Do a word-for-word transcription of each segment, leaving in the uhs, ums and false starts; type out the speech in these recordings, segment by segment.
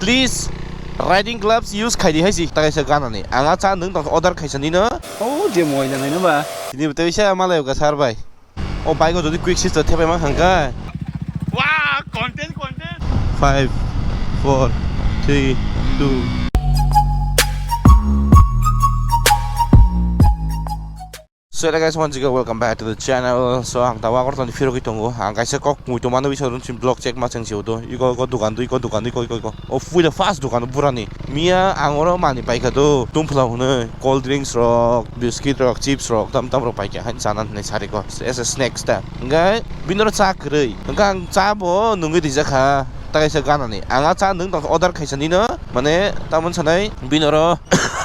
Please, riding gloves use khaidi hai si. Takai sa ganani. Ang a cha nwng tong order khaisa nino. Oh, je moi na nai no ba. Tini bete bisa malai ga sar bai. O bike o jodi quick shift thepai mang hangka. Wow, content, content. Five, four, three, two. So hello guys, once again welcome back to the channel. So ang tawa kortoni phirogwi tongo. Ang kaisa kok muitu mano bisa run sim vlog check ma chang siu do. Iko iko dukan do, iko dukan do, iko iko iko. O pui da first dukan burani. Miya ang oro mani paikha do. Tumphla hwnwi cold drinks rok, biscuit rok, chips rok, tam tam rok paikha. Han chana hwnwi sari ko. As a snacks ta. Hwnkhe bini oro cha kwrwi. Hwnkhe ang cha bo nungwi rijak kha. Ta kaisa ganani. Ang a cha nwng tong order khaisa nino. Mane tamon sanai bini oro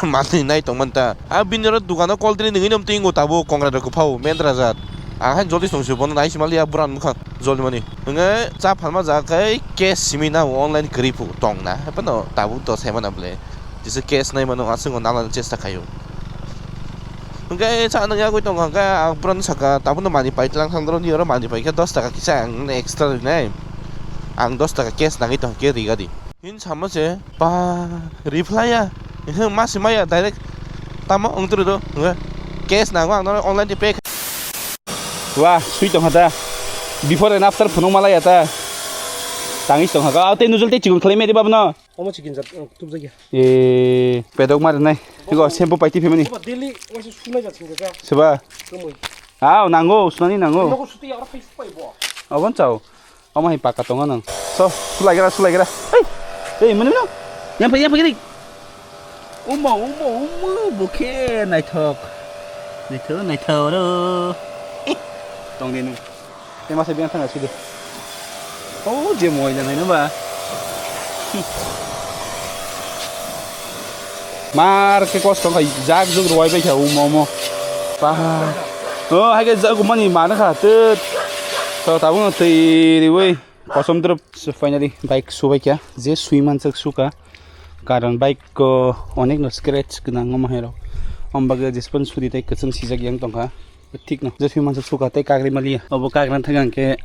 mani nai tongmanta. A bini oro dukano cold drink nungwi nom tingo tabuk kongra rok phau mendra jat. Ang hai joldi song se bono nai sima liya buran mukhang joldi mani. Hwnge cha phalma ja kai cash simi na online kwrwi phu tong na. Hepano tabuk to sai mana ble. Jisa cash nai mano aswk nang chesta khayo. Hwnkhe cha nang yagwi tong hwnkhe ang buran saka tabuk no mani pai tlang thang doro ni oro mani pai khe dos taka kisa ang extra rinai. Ang dos taka cash nangwi tong khe riga di. Hin samo se ba reply ya. Ehe, ma se maya direct. Tamo wng turu do. Nge. Cash nango ang no online de pay. Wah, sui tong hata. Before and after phunuk malaya ta. Tangis tong haka. Aw te nujul te chikon khlai meri babno. Omo chicken jat, ang tubjak ya. E, pedok mar nai. Iko shampoo paiti phemani. Oba daily waisa sunai jat singka. Seba. Kamui. Aw nango, sunani nango. Nogo suti aro phai supai bo. Abon chao. Omo hai paka tongo nang. So, sulai gra, sulai gra. Ei, ei, manu no. Yang pagi, yang pagi ni. Uma, uma, uma, bokhe naithok. Naithok, naithok ro. Tong di nung. Te masa biang thang sidi. Oh, je moi na nai no ba. Mar ke kosto khai jak juk roi bai kha umo mo. Pa. Oh, hai ke jak mani mana kha tut. To tabung tei ri wei. Kosom drop. So finally bike subai kha. Je sui man sak suka. Karon bike ko onek no scratch gwnang omo hai rok. Om bagwi jispan sudi tei kwchwng sijak yang tongkha. Thik no, je sui man sak suka tei kagri maliya. Obo kagrang thang ang khe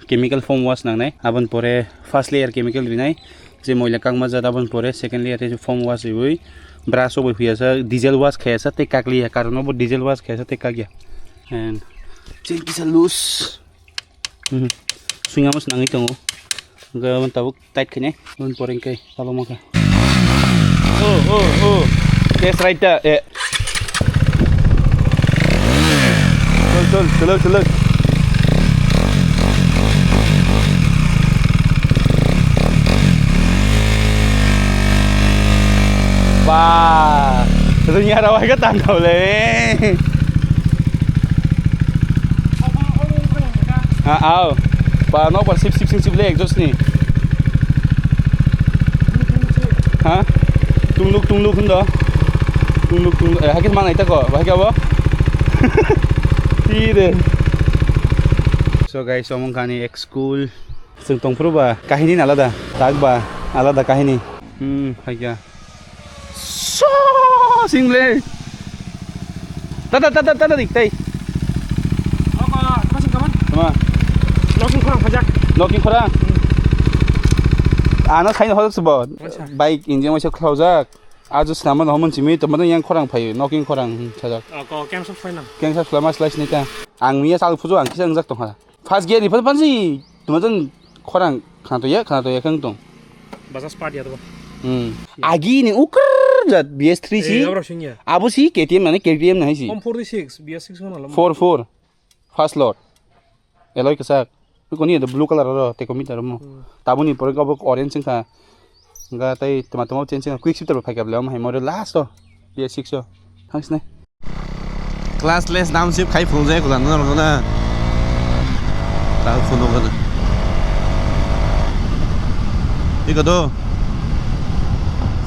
chemical foam wash nangnai. Abon pore first layer chemical rinai. Je moila kangma jat aboni pore second layer tei foam wash riwi brush rok bai huya sa, diesel wash khaya sa tei kakliya, karon obo diesel wash khaya sa tei kakya. And chain kisa loose. Mhm. Swing arms nangwi tongo. Hwnkhe aboni tabuk tight khainai. Aboni pore hwnkhe paloma kha. Oh, oh, oh. Test ride ta, eh. Chol, chol, chalo, chalo. Ba, rwngya rok hai khe tangkhaw le. Ah, aw. Ba, nok bar sip, sip, sip, sip le, exhaust ni. Ha? Tungluk, tungluk hwn do. Tungluk, tungluk. Eh, hakhe manai ta ko, bahai khe abo. Tire. So guys, omong kani ek school. Chwng tongphuru ba, kahini ni alada. Tak ba, alada kahini. Hmm, hai khe. So, sing le. Tada, tada, tada dik tai. Apa, apa sing kaman? Tama. Noking khorang phajak. Noking khorang? Ano saino hojak se bo. Acha. Bike engine waisa khlaujak. Ajo snama no mon simi to mano yang khorang phaio, noking khorang, hmm, sajak. Ah, ko cancel final. Kengsa slama slai sini ta. Ang miya sal phujo ang kisa wngjak tongkha. First gear ni phan phansi, tuma jan khorang khana to ya, khana to ya khang tong. Bajaj part ya to. Hmm. Agi ni ukr jat B S three si. Eh, abro sing ya. Abo si K T M na ni, K T M na hai si. Om forty six, B S six mana lo. Four four. First lot. Alloy kwchak. Koni the blue color ro te komi taro mo. Hmm. Tabuni pore ko orange wngkha. Ga tai tama tama change wngkha. Quick shifter bo phaikha bele, omo hai mo last o. B S six o. Thanks ne. Classless downshift khai phunuk jai kuda no no na. Ta phunuk na. Iko do.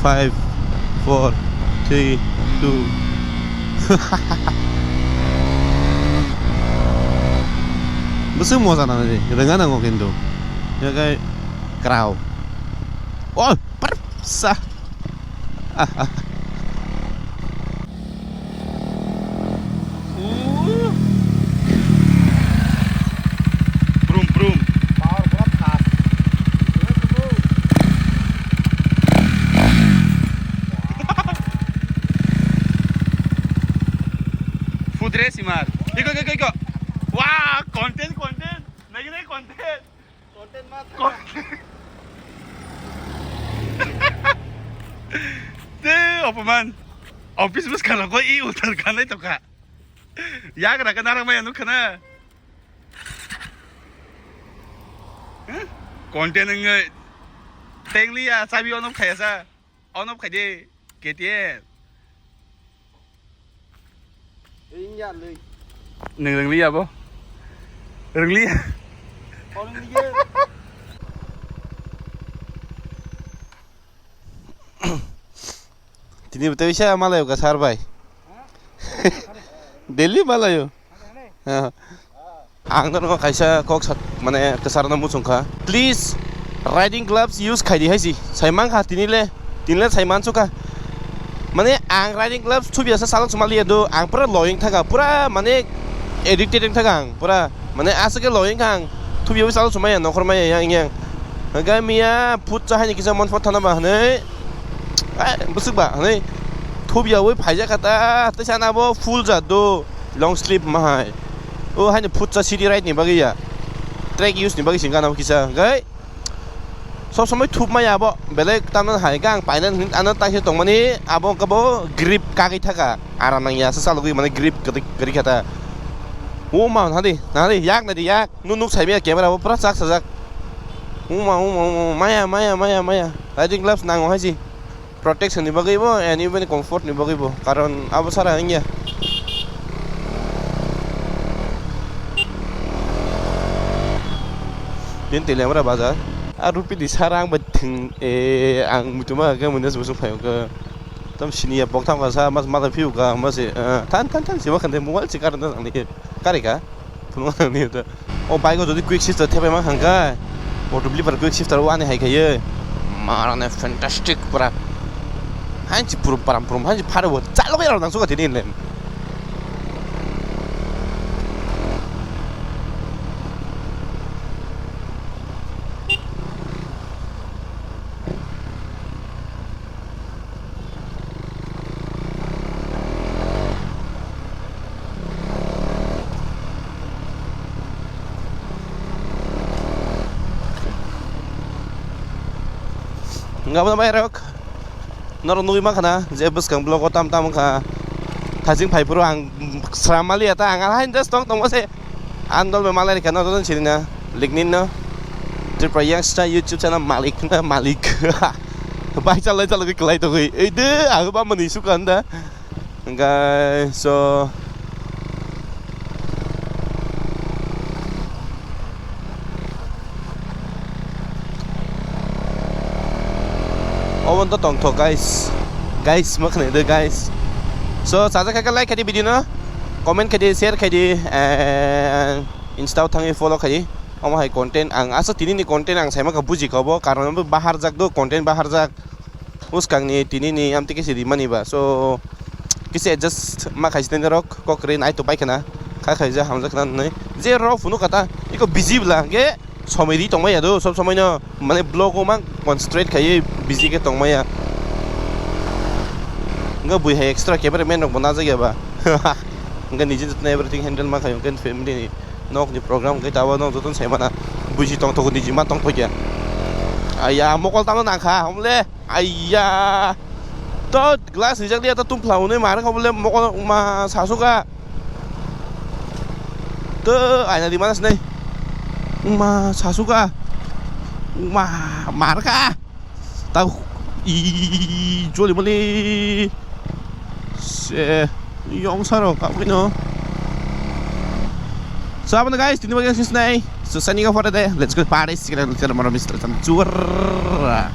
Five, four, three, two. Bwswk moja nang di, rwnga nango kintu. Yakai krao. Oh, persa. Brum, brum. Power pura fast. Brum, brum. Tres imar. Iko, iko, iko, iko. Wah, content, content. Nagi, nagi, content. Content ma. Content. Te, opoman. Office bus khalo ko i utar kanai toka. Yagra ka narang maya nukha na. Huh? Content wngwi. Tengliya, chabi ono khaya sa. Ono khai de, K T M. Ringya lei. Nwng ringliya bo? Ringliya. Oh, ringliya. Tini bwtwi sa malayo ka sar bai. Daily malayo. Ha. Ang no kaisa kok sa-, mane kwchar no muchung kha. Please, riding gloves use khai di hai si. Sai man kha tini le, tini le sai man su kha. Mane ang riding gloves thubi asa salok sumali do, ang pura loyang thaga, pura mane addicted wng thaga ang, pura mane aswk khe loyang kha ang. Thubi salok sumaya nokhor maya yang yang. Hingkhe miya phut cha hai ni kisa mon phot thana ba hwnwi. Ai, bwswk ba, hwnwi thubiyawi phaijak kha ta, tei sana bo full jat do, long sleeve ma hai. O haino phutsa city ride ni bagwi ya, track use ni bagwi se gana bo kisa, hwnkhe sob somoi thup maya abo, belai tamno hai khe ang paina hwnwi ano taisa tongmani, abo wngkha bo grip kagwi thaka, aram nangya, sa chalogwi mane grip kwrwi, kwrwi kha ta. O ma, nadi, nadi, yak nadi, yak, nuk, nuk sai maya camera bo pura chak sajak. O ma, o ma, o ma, maya, maya, maya, maya, riding gloves nango hai si. Protection ni bagwi bo, and even comfort ni bagwi bo, karon abo sara wngya. Din tele amra bazar. A rupi di sara ang ba thing, e, ang mutuma ga munas busung phayo ga. Tam sini ya pok tham ka sa, mas mata phiu ka, mas, e, than, than, than, siwa khande mobile si karon ta ang ni kari ka. Phunukna nangni ta. O bike o jodi quick shifter thepai ma hangkha. Auto blipper quick shifter o ani hai khaiye. Marane fantastic pura. Hanchi purum param purum hanchi phare bo chalo kaya nang suka tini le. Wngkha bono bairok, norok nugwi mankha na je bwskang vlog o tam tam wngkha, thajing phai phuru ang sram maliya ta, ang haino just tong tongma se. Ang dol bai malai rikha, no, no, sini na, Lignin no, Tripura Youngster YouTube channel malik na, malik. Bai chalai chalai kwlai togwi, ei de, ang ba mani suka anda. Hingkha, so, obo to tongthok, guys. Guys, ma khna de, guys. So, sajak kha khe like khai di video no, comment khai di, share khai di, and Insta o thangwi follow khai di. Omo hai content ang asa tini ni content ang saima kha buji kha bo, karon bo bahar jak do, content bahar jak. Bwskang ni tini ni amtwi khe se rimani ba. So, kisa adjust ma khai sini rok, kok ri nai to pai khna, kha khai ja hamjak khna nai. Je rok phunu kata, iko busy bla hwnkhe, somoi ri tongmaya do, sob somoi no, mane, vlog o mang concentrate khaiwi busy khe tongmaya. Wngkha bui hai extra camera man rok bo najak ya ba. Wngkha niji joto no everything handle ma khai, wngkha family ni nok ni program wngkha, tabuk no joto no sai mana. Buji tongthok niji ma tongthok ya. Aya, mokol tamo nangkha, homle. Aya. To glass rijak liya to tumpla hwnwi ma rwkha bole mokol ma sasuka. To aina di mana sinai. Ma sasuka. Ma marka. Tau i joli moli. Se yong saro kapino. So abang guys, tini bagi sinai. So signing off for the day. Let's go party. Sekarang kita mau Mister Tan Juara.